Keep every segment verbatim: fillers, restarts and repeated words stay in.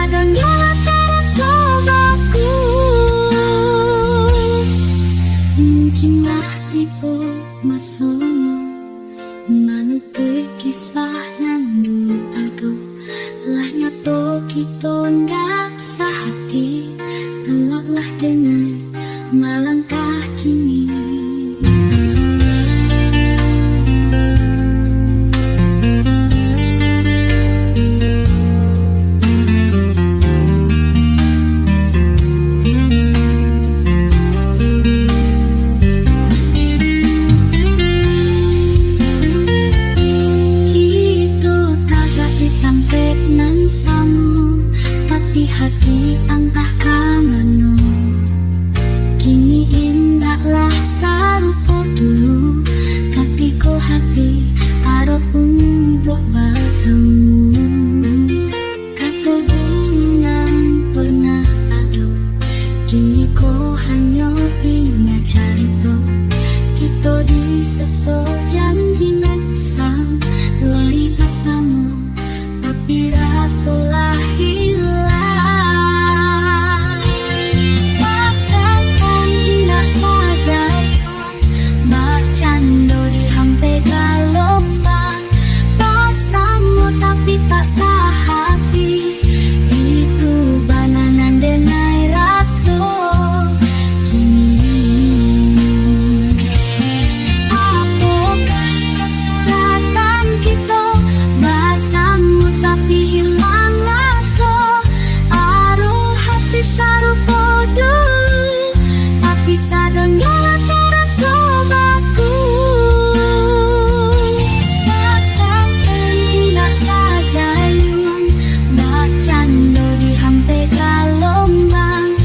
Sadonyo taraso baku. Mungkinlah tibo masonyo manutuik kisah nan dulu ado. Lah nyato kito ndak sahati, eloklah denai malangkah kini. Kito tagak di tampek nan samo, tapi hati antah ka mano. Kini indaklah sarupo dulu, katiko hati ado untuak batamu. Kato dulu nan pernah ado, kini ko hanyo indak carito. Kito diseso janji nan usang, lai basamo, tapi raso lah hilang. Sasakan indak sadayuang, bacando di hampek galombang. Basamo tapi tak sahati, itu bana nan denai raso kini. Apokan kasuratan kito, basamo tapi hilang raso, aroh hati sarupo dulu, tapi sadonyo lah taraso baku. Sasakan indak sadayuang, bacando di hampek galombang.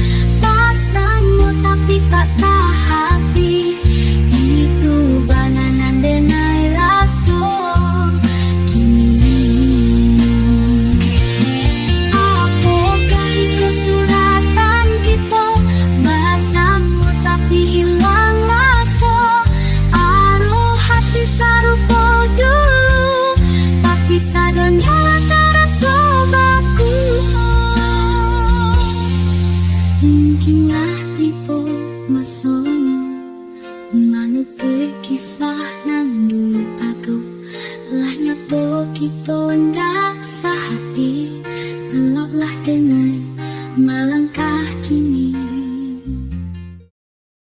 Basamo tapi tak sahati, itu bana nan denai raso kini. Apokan kasuratan kito, basamo tapi hilang raso, aroh hati sarupo dulu, tapi sadonyo lah taraso baku. Mungkinlah tibo masonyo manutuik kisah nan dulu ado. Lah nyato kito ndak sahati, eloklah denai malangkah kini.